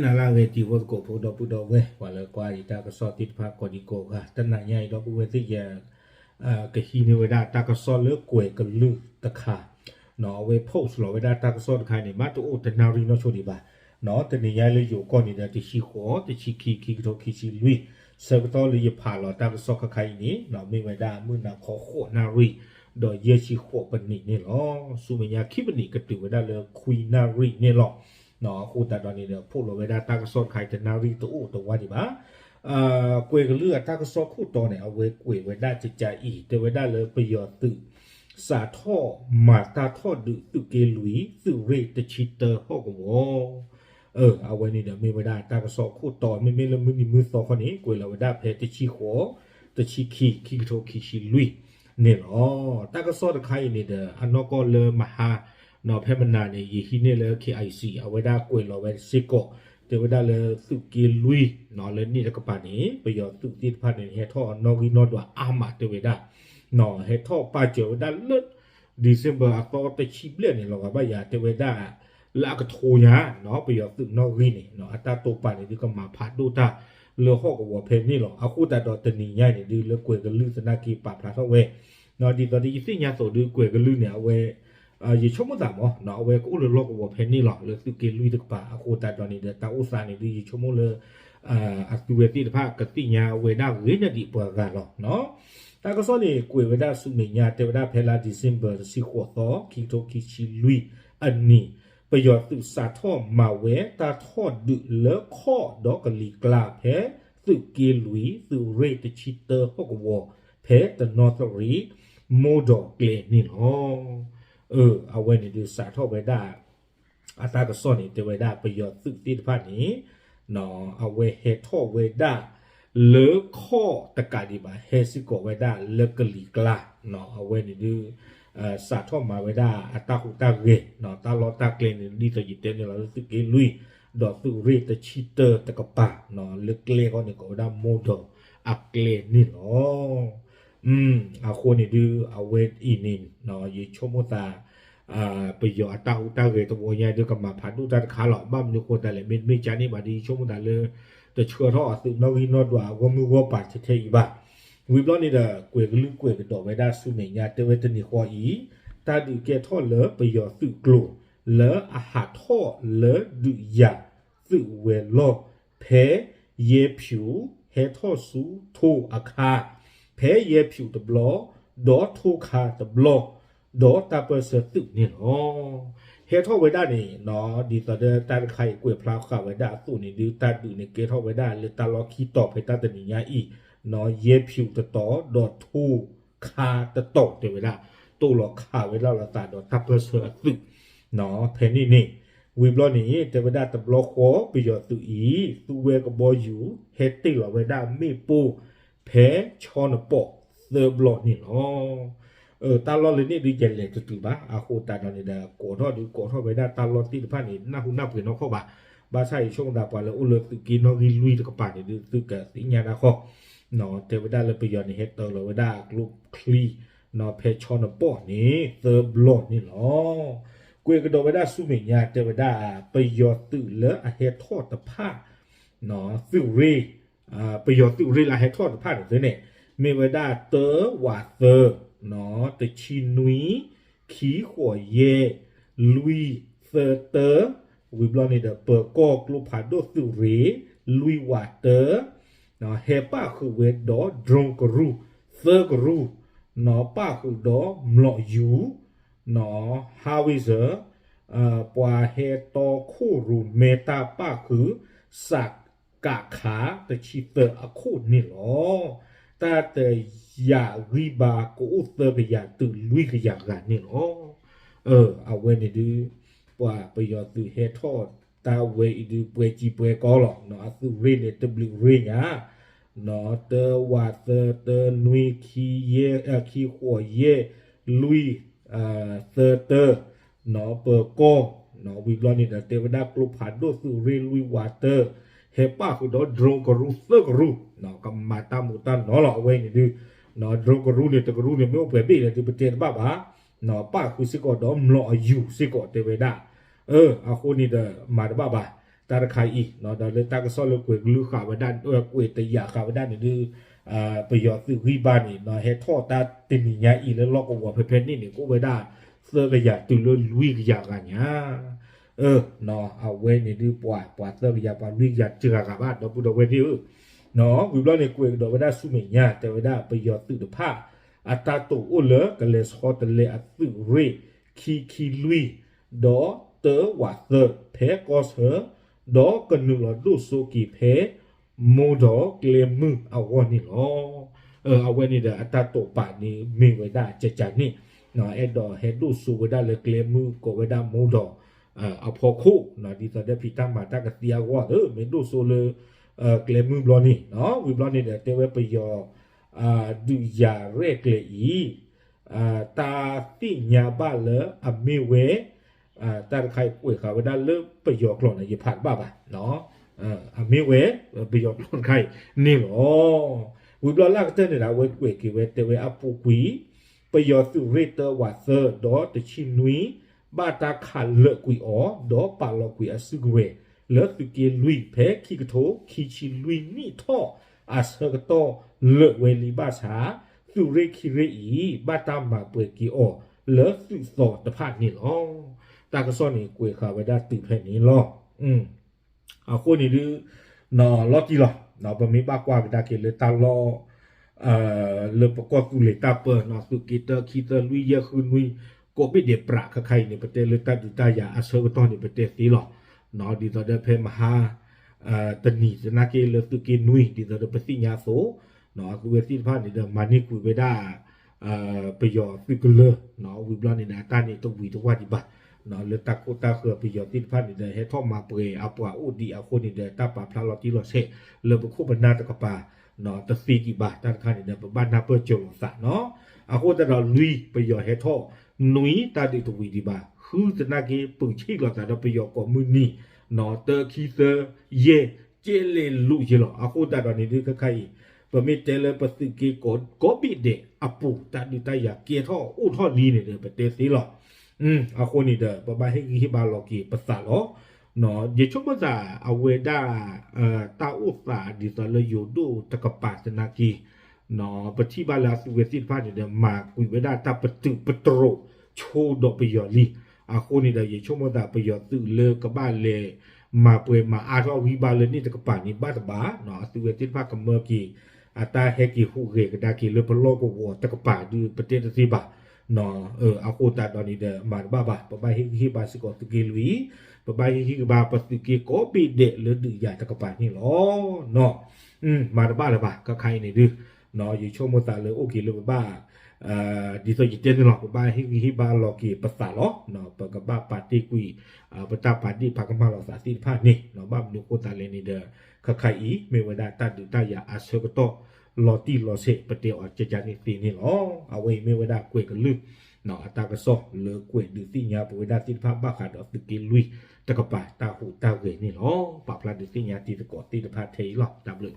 နၤလၢအဂ့ၤ တံၤဖိသကိးဖိ ဒီပုၢ်ဒီဝဲၢ် ပှၤလၢကွၢ်ယတၢ်ကစီၣ်သ့ၣ်တဖၣ်ကိးဒံကိးဂၤ, တနၤညါအံၤ ဒီပုၢ်ဝဲၢ်သ့ၣ်ယ ကဟံးန့ၢ်ဝဲဒၣ်တၢ်ကစီၣ်လၢကွဲၤကလုၢ်တခါ, အဝဲ post လီၤဝဲဒၣ်တၢ်ကစီၣ်တခါအံၤန့ၣ် မ့ၢ်တအိၣ်တနၣ်ရံၣ်နီၢ်ဆိဒံးဘၣ်, တနံၤညါလၢယိၤကီၢ်န့ၣ်ဒီး တဆံဃိး တဆံခံ ခံကထိခံဆံလွံၢ်, ဆၢကတီၢ်လၢယဖးလီၤတၢ်ကစီၣ်ခါခါအံၤန့ၣ် မ့ၢ်ဝဲဒၣ်မုၢ်နၤခီဃိးနၣ်ရံၣ် ဒီးယဲၢ်ဆံဃိးပနံးန့ၣ်လီၤ. ဆူမဲာ်ညါခံပနံးကတုၤဝဲဒၣ်လၢခွံနၣ်ရံၣ်န့ၣ်လီၤ. အဃိသတးဒီးန့ၣ်ဒီး ဖီၣ်လီၤဝဲဒၣ်တၢ်ကစီၣ်တခါအံၤ တနၣ်ရံၣ်တအိၣ်တဝါဒံးဘၣ်. ကွဲၤကလုၢ်အတၢ်ကစီၣ်ခိၣ်တီန့ၣ် အဝဲကွဲးဝဲဒၣ်ကကးအံၤ တဲဝဲဒၣ်လၢပယီၤသုး စးထီၣ်မၤတၢ်ထီၣ်ဒုးသုးက့လွံၢ် သုးရ့ၣ်တဆံတၢဟီၣ်ကဝီၤ အဝဲန့ၣ်ဒီးမ့ၢ်ဝဲဒၣ်တၢ်ကစီၣ်ခိၣ်တီ, မ့မ့ၢ်လၢမုၢ်နံၤမုၢ်သီခီန့ၣ် ကွဲးလီၤဝဲဒၣ်ဖဲတဆံဃိး, တဆံခံ, ခံကထိခံဆံလွံၢ်န့ၣ်လီၤ. တၢ်ကစီၣ်တခါအံၤန့ၣ်ဒီး အနီၢ်ကီၢ်လၢမဟါ ဖဲမနၤန့ၣ် ယဟံးန့ၢ်လၢ K I C အဝဲဒၣ်ကွဲးလီၤဝဲစ့ၢ်ကီး တဲဝဲဒၣ်လၢသုးက့လွံၢ် လၢန့ၣ်တကပၤန့ၣ် ပယီၤသုးသ့ၣ်တဖၣ်န့ၣ် ဟဲထီၣ်နီၣ်ဂံၢ်နီၣ်ဒွးအါမးတဲဝဲဒၣ် ဟဲထီၣ်ပာ်စၢၤဝဲဒၣ်လၢ December အသီတဆံဘျဲၣ်န့ၣ် လီၤဂာ်ဘၣ်ယၤတဲဝဲဒၣ် လၢအကထိညါ ပယီၤသုးနီၣ်ဂံၢ်န့ၣ် အတၢ်တိာ်ပာ်န့ၣ်ဒုးကမၤဖးဒိၣ်တၢ်လၢဟီၣ်ကဝီၤဖဲန့ၣ်လီၤ. အဃိသတးဒီးတနံၤညါန့ၣ်ဒုးလၢကွဲၤကလုၢ်သနာ်က့ပာ်ဖျါထီၣ်ဝဲ ဒ်သိးဒီးယသ့ၣ်ညါသိးဒုးကွဲၤကလုၢ်န့ၣ် အဝဲ ယဆိကမိၣ်သးမး အဝဲကအိၣ်လၢလီၢ်ကဝီၤဖဲန့ၣ်လီၤ လၢသုးက့လွံၢ်တကပၤ အဃိသတးဒီးန့ၣ်ဒီး တၢ်အိၣ်သးန့ၣ်ဒုး ယဆိကမိၣ်လၢ အသုဝဲသ့ၣ်တဖၣ်ကသ့ၣ်ညါဝဲဒၣ်ဂ့ၤန့ၢ်ဒံးပှၤဂၤလီၤ. တၢ်ကစီၣ်န့ၣ် ကွဲးဝဲဒၣ်ဆူမဲာ်ညါ တဲဝဲဒၣ်ဖဲလါ December တဆံဃိးသီ ခံကထိခံဆံလွံၢ်အနံၤ ပယီၤသုးစးထီၣ်မၤဝဲတၢ်ထီၣ်ဒုးလၢခီၣ်ဒီးကလံၤကျါဖဲ သုးက့လွံၢ် သုးရ့ၣ်တဆံတၢဟီၣ်ကဝီၤ ဖဲတနီသရံၣ် မိၢ်ဒီးကျဲန့ၣ်လီၤ. အဝဲန့ၣ်ဒုးစးထီၣ်ဝဲဒၣ် အတၢ်ကစီၣ်န့ၣ် တဲဝဲဒၣ်ပယီၤသုးသ့ၣ်တဖၣ်န့ၣ် အဝဲဟဲထီၣ်ဝဲဒၣ် လၢခီၣ်တကးဒံးဘၣ် ဟဲစ့ၢ်ကီးဝဲဒၣ်လၢကလံၤကျါ အဝဲန့ၣ်ဒုး စးထီၣ်မၤဝဲဒၣ်အတၢ်ဟူးတၢ်ဂဲၤ တၢ်လီၢ်တၢ်ကျဲန့ၣ် ဒ်သိးယတဲန့ၣ်လီၤ လၢသုးက့လွံၢ် ဒီးသုးရ့ၣ်တဆံတၢတကပၤ လၢကျဲဃီန့ၣ် ကိးဝဲဒၣ်မိၢ်ဒီးအကျဲန့ၣ်လီၤ. အဃိန့ၣ်ဒုး အဝဲအံၤန့ၣ် ယဆိကမိၣ်သး ပယီၤအတၢ်ဟူးတၢ်ဂဲၤတဝီညါဒုးကမၤဖးဒိၣ်တၢ်တခါလီၤ. ဘၣ်မနုၤဃိသတးလဲၣ် မ့တမ့ၢ်ကန့ၣ်ဘၣ်ဒီး ယဆိကမိၣ်သးလၢ တဆှၢထီၣ်အသုးနီၣ်ဂံၢ်နီၣ်ဒွးအဂီၢ်မုၢ်ဂီၢ်ပၤထဲထဲအံၤဘၣ်. ဝံၤဘျီန့ၣ်ဒီး ကွဲၤကလုၢ်ကွဲးကဒီးဝဲဒၣ်ဆူမဲာ်ညါ တဲဝဲတနံၤဃီအံၤ တၢ်ဒုးကဲထီၣ်လၢပယီၤသုးကျိၤ လၢအဟးထီၣ်လၢဒုးယၤသုးဝဲၤလီၢ် ဖဲယဲၢ်ဖၠူး ဟဲထီၣ်ဆူထိအခါ ဖဲယဲၢ်ဖၠူးတဘျီ ဒီးထိခါတဘျီ ဒီးတၢ်ပၢၢ်ဆၢသုးန့ၣ်လီၤ. ဟဲထီၣ်ဝဲဒၣ်န့ၣ် ဒ်သိးဒီးတၢ်တခါအံၤကွဲးဖျါဃာ်ဝဲဒၣ်အသိးန့ၣ်ဒုး တၢ်ဒုးန့ၣ်ကဲထီၣ်ဝဲဒၣ်လၢတၢ်လီၢ်ခံတီၤဖဲတၢ်တနံၤညါအံၤ ယဲၢ်ဖၠူးတတီၤ ဒီးထိခါတတီၤတဲဝဲဒၣ် တိၢ်လီၤခးဝဲဒၣ်လိာ်သးဒီးတၢ်ပၢၢ်ဆၢအသုး ဖဲန့ၣ်န့ၣ် ဝံၤဘျီန့ၣ် တဲဝဲဒၣ်တဘျီဃီပယီၤသုးအံၤ သူဝဲကဘီယူၤ ဟဲတ့ၢ်လီၤဝဲဒၣ်မ့ၣ်ပိၢ် ဖဲဆီနပိာ်သၢဘျီန့ၣ်လီၤ. တၢ်လီၢ်လၢန့ၣ်ဒုးယလဲၤတတုၤဘၣ် အဃိသတးဒီးန့ၣ်ဒီး ကိးထီၣ်ဒုးကိးထီၣ်ဝဲဒၣ်တၢ်လီၢ်သ့ၣ်တဖၣ်န့ၣ် နၢ်ဟူနၢ်ပှဲၤနီၢ်ခီၣ်ဘၣ်. ဘၣ်ဆၣ်ယဆိကမိၣ်သးပှၤလၢအိၣ်လၢသုးက့နီၣ်ဂံၢ်လွံၢ်တကပၤန့ၣ်ဒုး သုကသ့ၣ်ညါတၢ်ဃီ တဲဝဲဒၣ်လၢပယီၤန့ၣ် ဟဲတ့ၢ်လီၤဝဲဒၣ်ကျိချံ ဖဲဆီနပိာ်န့ၣ်သၢဘျီန့ၣ်လီၤ. ကွဲးကဒီးဝဲဒၣ်ဆူမဲာ်ညါတဲဝဲဒၣ် ပယီၤသုးလၢအဟဲထီၣ်တဖၣ် သုးရ့ၣ် ပယီၤသုးရ့ၣ်လၢအဟဲထီၣ်တဖၣ်န့ၣ်သ့န့ၣ် မ့ၢ်ဝဲဒၣ်တၢဝးသၢ တဆံနွံ ခံဃိးယဲၢ် လွံၢ်သၢတၢ ဝံၤဘျီန့ၣ်ဒီး ပၢၤကီၢ်ကျိဖးဒိၣ်သုးရ့ၣ် လွံၢ်ဝးတၢ ဟဲပၣ်ဃုာ်ဝဲဒီး drone ကရူၢ် သၢကရူၢ် ပၣ်ဃုာ်ဒီးမျိာ်ယူၤ howitzer ပှၤဟဲတီခိၣ်ရိၣ်မဲတၢ်ပၣ်ဃုာ် စကခ တဆံသၢအခိၣ်န့ၣ်လီၤ. တၢ်တယာ်ဂံၢ်ဘါကအိၣ်သၢကယၤတုၤလွံၢ်ကယၤဂၤန့ၣ်လီၤ. အဝဲန့ၣ်ဒုး ပှၤပယီၤသုးဟဲထီၣ်တၢ်ဝဲအံၤဒုး ပှဲၤစံာ်ပှဲၤကီလီၤ. အသုးရ့ၣ်န့ၣ် တဘျုးရ့ၣ်ညါ တၢဝးသၢ တၢနွံ ခံယဲၢ် ခံဃိးယဲၢ် လွံၢ် သၢတၢ ပၢၤကီၢ် ဝံၤဘျီန့ၣ်ဒီး တဲဝဲဒၣ်ကျိဖးဒိၣ်သုးရ့ၣ်လွံၢ်ဝးတၢ ဟဲပၣ်ဃုာ်ဒီး drone ကရူၢ်သၢကရူၢ် ကမၤတၢ်မူးတၢ်နီၤလီၤ. အဝဲန့ၣ်ဒုး drone ကရူၢ်န့ၣ် တကရူၢ်န့ၣ် မ့ၢ်အိၣ်ပှဲၤဘ့ၣ်လဲၣ်ဒုး ပတဲတဘၣ်ဘၣ် ပၣ်ဃုာ်စ့ၢ်ကီးဒီးမျိာ်အယူၤစ့ၢ်ကီးတဲဝဲဒၣ် အဃိန့ၣ်ဒီး မၤတဘၣ်ဘၣ် တၢ်တခါအံၤ ဒီးလၢတၢ်ကစီၣ်လၢကွဲးကလုၢ်ဃာ်ဝဲဒၣ် ကွဲးတယာ်ဃာ်ဝဲဒၣ်န့ၣ်ဒုး ပယီၤသုးဂံၢ်ဘါန့ၣ် ဟဲထီၣ်တၢ်တနံၤညါအံၤလၢလီၢ်ကဝီၤဖဲဖဲန့ၣ်န့ၣ် ကအိၣ်ဝဲဒၣ် သၢကယၤတုၤလၢလွံၢ်ကယၤဂၤညါ အဝဲန့ၣ်ဒုးပှၤ ပှၤသၢကယၤ ပှၤလွံၢ်ကယၤတဂၤဂၤဘၣ် ဒီပုၢ်ဒီဝဲၢ်သ့ၣ်ဧၢ, ဝံၤဘျီန့ၣ် ကွဲးကဒီးဝဲဒၣ်ဆူမဲာ်ညါ တဲဝဲဒၣ်ပယီၤသုးတဖၣ် အတၢ်တိာ်အိၣ်လၢကလဲၤဆီတလဲအသုးရ့ၣ် ခံခံလွံၢ် ဒီးတၢဝးသၢ ဖဲကီၢ်ဆၢ ဒီးကနုာ်လီၤဒိၣ်စိက့ၤဖဲ မိၢ်ဒီးကျဲမုၢ်အဂီၢ်န့ၣ်လီၤ. အဝဲန့ၣ်ဒီးအတၢ်တိာ်ပာ်န့ၣ်မ့ၢ်ဝဲဒၣ်ကကန့ၣ် အဲၣ်ဒိးဟဲဒိၣ်စိဝဲဒၣ်လၢကျဲမုၢ်ကိးဝဲဒၣ်မိၢ်ဒီး အဖီခိၣ် ဒ်သိးဒီးဖံးတၢ်မၤတၢ်ကသ့အဂီၢ်သ့ၣ် မ့ၢ်ဒိၣ်စိလၢ ကျဲမုၢ်ဘျီန့ၣ် ဝံၤဘျီန့ၣ်ဒီးတဲဝဲပယီၤ ဒုးယၤရဲၣ်ကျဲၤအံၤ တၢ်သ့ၣ်ညါဘၣ်လၢအမ့ၢ်ဝဲ တၢ်တခါအံၤကွဲးဃာ်ဝဲဒၣ်လၢပယီၤကျိာ်န့ၣ် ယဖးတဘၣ်ဘၣ် အမ့ၢ်ဝဲ ပယီၤကျိာ်တခါအံၤန့ၣ်လီၤ. ဝံၤဘျီလၢကတၢၢ်န့ၣ်ဒီး အဝဲကွဲးက့ၤဝဲတဲဝဲအပူၤကွံာ် ပယီၤသုးရ့ၣ်တၢဝးသၢ ဒီးတဆံနွံ ဘၣ်တၢ်ခးလၢာ်ကွံာ်အီၤ ဒီးပာ်လီၤကွံာ်အစုကဝဲၤ လၢသုးက့လွံၢ် ဖဲခံကထိခံဆံလွံၢ်နံၣ်ထီၣ် အဆၢကတီၢ်လၢာ်ဝဲလံဘၣ်ဆၣ် သုးရ့ၣ်ခံရ့ၣ်အံၤ ဘၣ်တၢ်မၤပှဲၤက့ၤအီၤလၢသုးသီတဖၣ်န့ၣ်လီၤ. တၢ်ကစီၣ်န့ၣ်ကွဲးဃာ်ဝဲဒၣ်တုၤဖဲန့ၣ်လီၤ. အဃိန့ၣ်ဒုး လီၤတံၢ်လီၤ ပမ့ၢ်ဘၣ်ကွၢ်ကဒါက့ၤလၢတၢ်လီၢ် လၢပကီၢ်သူလ့ၤတၢ်ပၢ သုးက့တၢ ခံ သၢ လွံၢ် ယဲၢ် ဃု နွံ ကိးဘ့ၣ်ဒဲးပြးခါခါအံၤန့ၣ် ပတဲလၢတၢ်ဒုးတၢ်ယၤအဆၢကတီၢ်န့ၣ် ပတဲသ့လီၤ. ဒ်သိးဒီးဖဲမဟါ တနံၤသနာ်က့လၢသုးက့နွံ ဒ်သိးဒီးပသ့ၣ်ညါအသိး အသုဝဲသ့ၣ်တဖၣ်န့ၣ်ဒီး မၤန့ၢ်ကွံာ်ဝဲဒၣ် ပယီၤသုးကလၢၤ ဝံၤဘျီန့ၣ်ဒီး အတၢ်န့ၣ်တဝံၤတဝၢ်ဒံးဘၣ် လၢတၢ်ခိၣ်တၢ်ဃၢၤပယီၤသ့ၣ်တဖၣ်န့ၣ်ဒီး ဟဲထီၣ်မၤပှဲၤအပှၤအိၣ်ဒံးအဃိန့ၣ်ဒီး တၢ်ပာ်ဖျါလီၤတံၢ်လီၤဆဲး လၢပခိၣ်ပနၢ်တကပၤ တသ့ဒံးဘၣ် တၢ်တခါန့ၣ်ဒီး ပဘၣ်နၢ်ပၢၢ်စၢၤလိာ်သးနီၤ. အဃိသတးဒီးလွံၢ် ပယီၤဟဲထီၣ် နွံ တၢ်ဒုးတဝံၤဒံးဘၣ် ဃုသနာ်က့ ပုၢ်ဆံၣ်လိာ်သးဒီးပယီၤကိးမုၢ်နံၤ တၢ ခံ သၢ ယဲၢ် ကဲလဲၤလိာ်ယဲၢ်လီၤ. အဃိသတးဒီးန့ၣ်ဒုး ခဲခါအံၤ ပမ့ၢ်တဲလၢပသုးက့ကိးဘ့ၣ်ဒဲးအပူၤ တၢ်ဒုးတၢ်ယၤကဲထီၣ်အိၣ်ထီၣ်လံန့ၣ်ဒီး ပတဲသ့လီၤ. အဃိန့ၣ်ဒီး ပဘၣ်ဟ့ၣ်ဂံၢ်ဟ့ၣ်ဘါလီၤက့ၤပသးလီၤ. ယဆိကမိၣ်သးအဝဲဒၣ် တၢ်အိၣ်သးဒ်သိးလၢယိၤဒိၣ်တကပၤသနာ်က့ ပထံၣ်ဘၣ်လၢအသုဝဲသ့ၣ်တဖၣ်န့ၣ်ဒီး မၤကွံာ်ဝဲဒၣ်တၢ်ပတုာ်ပတြိာ်ဆိဒီးပယီၤလံ. အဃိန့ၣ်ဒီး ယဆိကမိၣ်သးပယီၤသုးလၢကဘၣ်လဲၤမၤပှဲၤမၤအါထီၣ်ဂံၢ်ဘါလၢန့ၣ်တကပၤန့ၣ် ဘၣ်တဘၣ် အသုဝဲသ့ၣ်တဖၣ်ကမၢက့ၤ အတၢ်ဟဲက့ၤဟူးဂဲၤကဒါက့ၤလၢပလီၢ်ကဝီၤတကပၤဒုး ပတဲတသ့ဘၣ်. အဃိသတးဒီးန့ၣ်ဒီး မၤတဘၣ်ဘၣ် ပဘၣ်ဟ့ၣ်ဂံၢ်ဟ့ၣ်ဘါစ့ၢ်ကီးသုးက့လွံၢ် ပဘၣ်ဟ့ၣ်ဂံၢ်ဟ့ၣ်ဘါပသုးက့ကိးဘ့ၣ်ဒဲးလၢဒုးယၤတကပၤန့ၣ်လီၤ. မၤတဘၣ်လၢၤဘၣ် ခါခါအံၤန့ၣ်ဒုး ယဆိကမိၣ်သးလၢအိၣ်က့ၤလၢပဘၣ် ဒ်သိးယတဲန့ၣ်လီၤ ပဘၣ်ဟ့ၣ်ဂံၢ်ဟ့ၣ်ဘါလီၤက့ၤပသးလီၤ. ပကဘၣ်ပာ်တ့ၢ်ကွံာ် ပတၢ်ပာ်ဒ့ၣ်ပာ်ကမၣ်လိာ်သးသ့ၣ်တဖၣ်န့ၣ် ဘၣ်မနုၤအဃိသတးလဲၣ်န့ၣ်ဒီး ခါခါအံၤ မ့ၢ်ဝဲဒၣ်တၢ်ဒုးတၢ်ယၤအဆၢကတီၢ် လီၤတံၢ်လီၤဆဲး ပတဲအီၤကကန့ၣ်သ့န့ၣ်လီၤ. အဝဲအံၤမ့ၢ်ဝဲဒၣ်ကွဲးကလုၢ် အတၢ်ကစီၣ်လၢကွဲးဒုးသ့ၣ်ညါပဝဲဒၣ်သ့ၣ်တဖၣ်ဘၣ်ဃးဒီးသုးက့လွံၢ်တကပၤတၢ်ဟူးတၢ်ဂဲၤန့ၣ်လီၤ. ပာ်ဖျါဒုးသ့ၣ်ညါတံၤသကိးသ့ၣ်တဖၣ်ထဲအံၤလီၤ. တၢ်ဘျုး